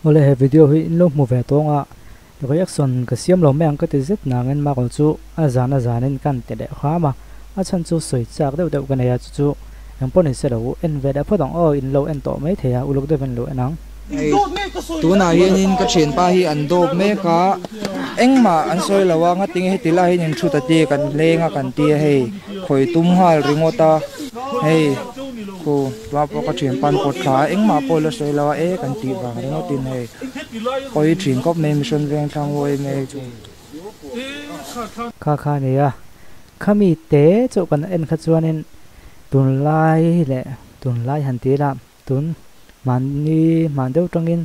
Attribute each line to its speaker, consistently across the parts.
Speaker 1: Awle he video hi in lo hmu ve tawng a, reaction ka siam lo mai ang ka ti zet nangin Marl chu a zan a zanin kan ti leh hram a, a chhan chu sawi chak deuh deuh ka nei a, chu chu engpawh ni se lo en ve leh phawt ang aw, in lo en tawh mai thei a, uluk deuhin lo en ang.
Speaker 2: Hei tunah hianin ka thianpa hi an dawp mek a, engmah an sawi lo a, ngatinge heti lai hian in thut a ti kan leng a kan ti a hei khawi tum nghal ringawt a, hei khu tua pawh ka thianpa an pawt thla a, engmah pawh la sawi lo a, e kan tih vang ringawt in hei pawi thin khawp mai mission veng thlang uai mai chu.
Speaker 1: Kha kha nia, khami te chauh kan en kha chuanin tunlai leh tunlai han ti ila. Tun mahni hman deuh tangin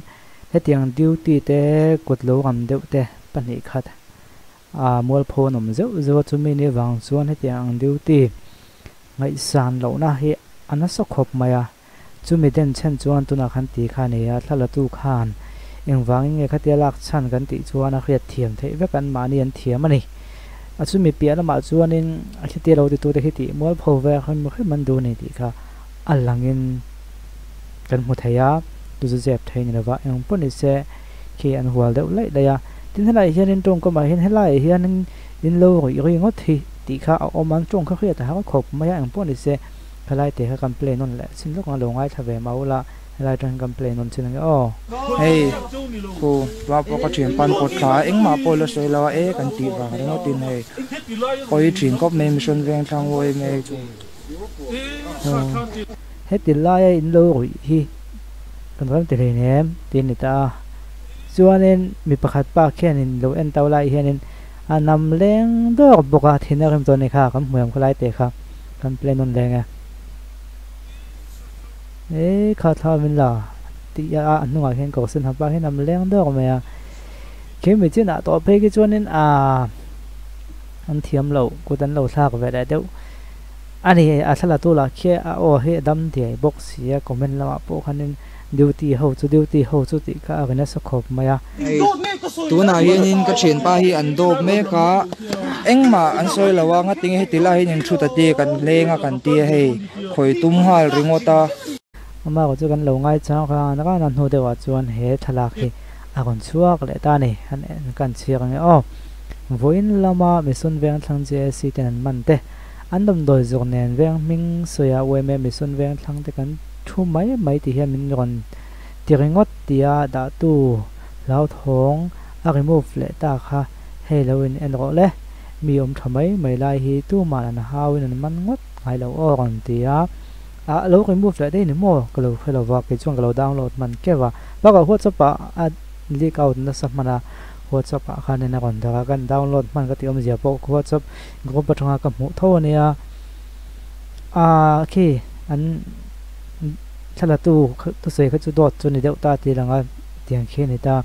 Speaker 1: hetiang duty te kut lo ram deuh te pahnih khat a mualpho an awm zeuh zeuh a, chumi ni avang chuan hetiang ang duty ngaihsan lohna hi a nasa khawp mai a, chumi den chhen chuan tunah khan ti kha a nei a, thlalatu khan engvangin nge khatia lak chhan kan tih chuan a hriat thiam theih vek an mahni an thiam a ni. A chumi piah lamah chuanin a khitia lo titute khi tih mualpho ve hrim hrim an duh a ni tih kha a langin kan hmu thei a, chu chu zep thei ni lova eng pawh ni se khi an hual deuh laih laih a. Tin helaiah hianin tawngkawmah hian helaiah hianin in lo ruih ri ngawt hi tih kha a awm a, an tawng kha hriat a har khawp mai a, eng pawh ni se helai te kha kan play nawn leh chin lawk ang a, lo ngaithla ve mah ula helai atang hian kan play nawn chin ang e aw.
Speaker 2: Hei khu tua pawh ka thianpa an pawt thla a, engmah pawh la sawi lo a, e kan tih vang ringawt in hei pawi thin khawp mai mission veng thlang uai mai chu.
Speaker 1: Heti laia in lo ruih hi kan ram ti hlei nem tih a ni ta a. Chuanin mi pakhat pa khianin lo en tau lai hianin a nam leng dawk bawk a, thin a rim tawh a ni kha, kan hmu em khawlai teh kha kan play nawn leng e. E kha thla min la tih a a hnungah khian kawr sen hapa hi nam leng dawk mai a. Khi mi chinah tawh phei khi chuanin aa. An thiam lo, kut an lo thlak ve leh deuh a ni. A thlalatu lah khi a aw hi a dam diai bawk si a, comment lamah pawh khanin duty ho chu duty ho chu tih kha a ri nasa khawp mai a.
Speaker 2: Hei tunah hianin ka thianpa hi an dawp mek a, engmah an sawi lo a, ngatinge heti lai hian in thut a ti kan leng a kan ti a hei khawi tum nghal ringawt a.
Speaker 1: Amah erawh chu kan lo ngaichang ran ran a, hnu deuhah chuan he thlalak hi a rawn chhuak leh ta a ni. Han en kan chhiar ang e aw. Vawiin lama Mission Vengthlang JAC ten an man te, an damdawi zawk nen veng hming sawiah UMA Mission Vengthlang te kan thu mai mai tih hian min rawn ti ringawt tia dahtu hlauthawng a remove leh ta kha hei lo in en rawh le, mi awm tha mai mai lai hi tuman an hauin an man ngawt ngai lo aw rawn ti a. Ah lo remove leh daih ni maw? Ka lo hre lo va, kei chuan ka lo download hman keuh a. Bakah WhatsApp ah a leak out nasa hman a, WhatsApp ah khanin a rawn dak a, kan download hman ka tih awmzia pawh WhatsApp group atanga ka hmuh tho a nia. Ah khi an thlalatu thusawi kha chu dawt chu ni deuh ta tih lang a, tiang khi a ni ta.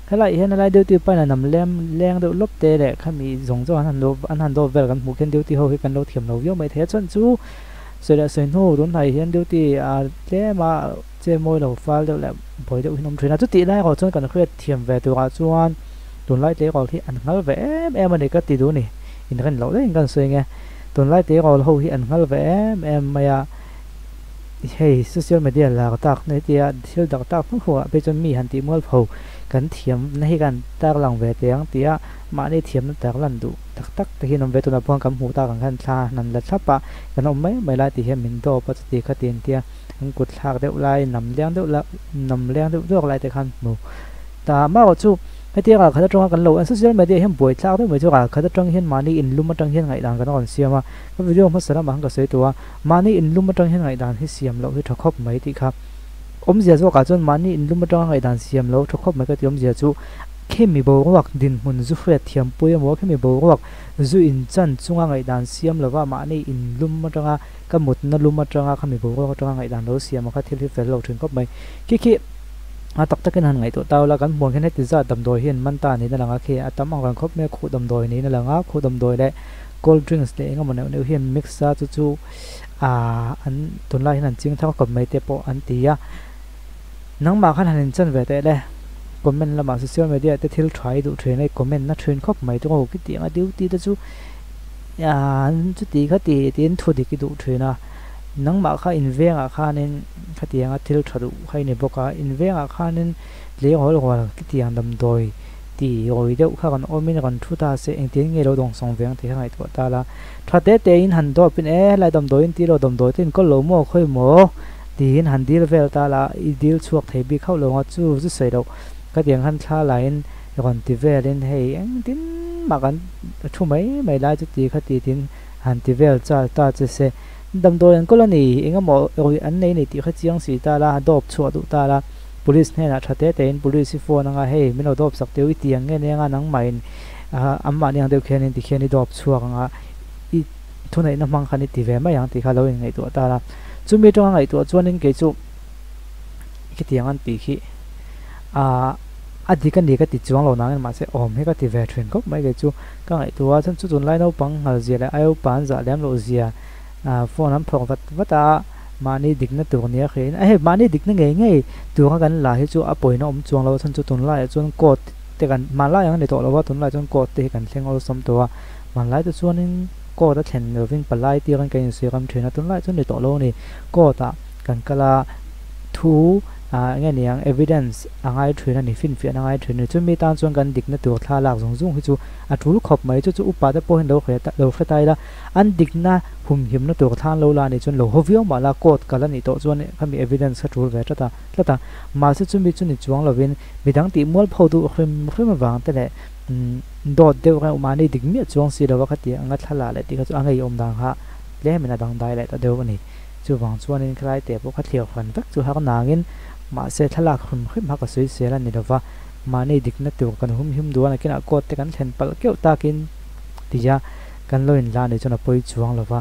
Speaker 1: Helaiah hian helai duty pain a nam lem leng deuh lawp te leh khami zawng zawng an han an han dawp vel kan hmuh khian duty ho hi kan lo thiam lo viau mai thei a, chuan chu Sawi leh sawi hnu tunhnai hian duty a tlem a che mawi lo fal deuh leh buai deuh hi an awm thin a, chutih lai erawh chuan kan hriat thiam ve turah chuan tunlai tleirawl hi an nghal ve em em a ni ka ti duh a ni, inren loh daih in kan sawi nge tunlai tleirawl ho hi an nghal ve em em mai a, hei social media lar tak na tia thil dak tak hnu hnuah phei chuan mi han tih mual pho kan thiam na hi kan tarlang ve teh ang tia mahni thiamna tarlan duh tak tak te hi an awm ve tunah pawh kan hmuh tak ang khan thla an la thlap a. Kan awm mai mai lai tih hian min dawp a chuti kha tin tia an kut thlak deuh lai nam leng deuh la nam leng deuh duak lai te khan hmu ta marawh chu hetiang ral khat atanga kan lo en social media hian buai thlak deuh mai chu ral khat atang hian mahni inlum atang hian ngaihdan kan rawn siam a ka video hmasa lamah khan ka sawi tawh a mahni inlum atang hian ngaihdan hi siam loh hi tha khawp mai tih kha awmzia zawkah chuan mahni inlum atanga ngaihdan siam loh tha khawp mai ka tih awmzia chu khemi boruak dinhmun zu hriat thiampui emaw khemi boruak Zu in chan chunga ngaihdan siam lova mahni in lum atanga ka mutna lum atanga khami boruak atanga ngaihdan lo siam a kha thil hi fel lo thin khawp mai. Khi khi a tak takin han ngaihtuah ta ula kan hmuh ang hian heti zat damdawi hi an man ta niin a lang a khi a tam ang reng khawp mai a khuh damdawi niin a lang a khuh damdawi leh cold drinks leh engemaw neuh neuh hi an mix a chu chu aaa an tunlai hian an ching thar khawp mai te pawh an ti a. Nangmah khan han inchan ve teh le. Comment lamah social media te thil tha i duh thin a, i comment na thin khawp mai chu ki tih anga duty te chu an chuti kha ti tiin thu dik i duh thin a. Nangmah kha invengah khanin khatianga thil tha duh kha i ni bawk a, invengah khanin tleirawl rual khitiang damdawi ti rawi deuh kha rawn awmin rawn thu ta se engtin nge lo dawngsawng ve ang tih kha ngaihtuah ta la. Tha te te in han dawp in e helai damdawi in ti lo damdawi te in kawl lo maw khawi maw tiin han dil vel ta la i dil chhuak thei bik hauh lo ang a chu chu sawi loh khatiang khan thla la in rawn ti vel in hei engtin mah kan thu mai mai lai chu ti kha ti tin han ti vel chal ta che se damdawi an kawl a ni engemaw ruih an nei ni tih kha chiang si ta la dawp chhuah duh ta la. Police hnenah tha te tein Police hi phone anga hei min lo dawp sak teu i ti ang nge nia nangmahin an mahni ang deuh khianin tikhian i dawp chhuak anga i thuneihna hmang khan i ti ve mai ang tih kha lo inngaihtuah ta la. Chumi atanga ngaihtuah chuanin kei chu khitiang an tih khi a dik a ni ka ti chuang lo nangin mahse awm hi ka ti ve thin khawp mai kei chu ka ngaihtuah a chuan chu tunlai naupang nghal zia leh Aiopa an zah lem loh zia Phone an phawk vat vat a, mahni dikna tur nia hriain a hei mahni dikna ngei ngei tura kan la hi chu a pawina awm chuang lo a chhan chu tunlaiah chuan court te kan hmanlai ang a ni tawh lo a tunlaiah chuan court te hi kan thleng awlsam tawh a hmanlai te chuanin court a thlen lovin palai tirin kan insuih ram thin a tunlaiah chuan ni tawh lo a ni court ah kan kal a thu ah enge niang evidence a ngai thin a ni finfiahna a ngai thin a ni chumi tan chuan kan dikna tur thla lak zung zung hi chu a tul khawp mai chu chu upa te pawh hian lo hre lo hre ta ila. An dikna humhimna tur thlan lo la anih chuan lo haw viau mah la court kal anih tawh chuan khami evidence kha tul ve tlat a tlat a. Mahse chumi chu ni chuang lovin midang tih mual pho duh hrim hrim avang te leh dawt deuh reuh mahni dik miah chuang si lova khati anga thla leh tih kha chu a ngeiawm dan kha tlemin a dangdai leh ta deuh a ni. Chuvang chuanin khalai te pawh kha thlir hran vek chu har nangin mahse thlalak hrim hrim kha ka sawi sel a ni lova mahni dikna tur kan humhim duh a nakinah court te kan thlen palh keuh takin tia Kan lo inla anih chuan a pawi chuang lo va,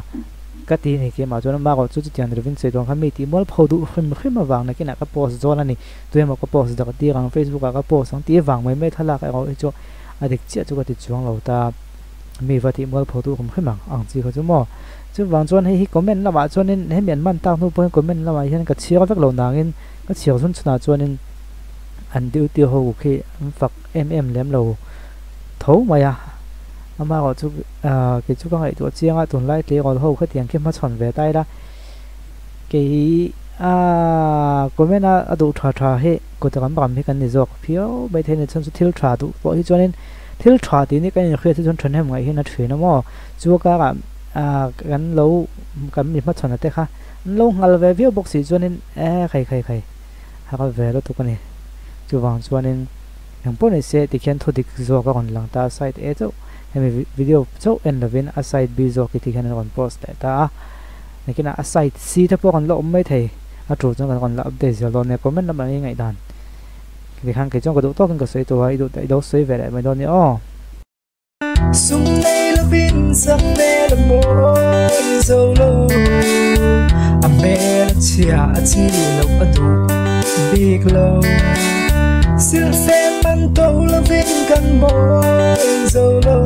Speaker 1: ka ti ni keimah chuan amah erawh chu chutiang ni lovin sawi dawn kha mi tih mual pho duh hrim hrim avang nakinah ka post zawn a ni, tuemaw ka post dak tir ang Facebook ah ka post ang tih avang mai mai thlalak erawh hi chu a dik chiah chu ka ti chuang lo ta, mi va tih mual pho duh hrim hrim ang ang chi kha chu maw. Chuvang chuan hei hi comment lamah chuanin hemi an man tak hnu pawhin comment lamah hian ka chhiar vek lo nangin ka chhiar chhun chhunah chuanin an duty ho khi an fak em em lem lo tho mai a. Amaherawh chu kei chu ka ngaihtuah chiang a, tunlai tleirawl ho khatiang khi hmachhawn ve ta ila, kei comment a a duh tha tha hi kut ram ram hi kan ni zawk phiau mai thei a ni. Chhan chu thil tha duh pawh hi chuanin thil tha tih ni kan inhriat hi chuan thahnem ngaih hian a thin a maw? Chu karah kan lo kan mi hmachhawn a te kha an lo nghal ve viau bawk si chuanin e khai khai khai har ve lutuk a ni. Chuvang chuanin. Eng pawh ni se tikhian thu dik zawk a rawn lang ta a, side A chauh hemi video chauh en lovin a side B zawk hi tikhian an rawn post leh ta a, nakinah a side C te pawh kan la awm mai thei, a tul chuan kan rawn la update zel dawn nia, comment lamah i ngaihdan tikhan kei chuan ka duh tawkin ka sawi tawh a, i duh i lo sawi ve leh mai dawn nia aw.
Speaker 3: Sum nei lovin sak hmel a mawi zo lo, a hmel a chhia a chi loh a duh bik lo. Silhfen man to lovin kan mawi zo lo.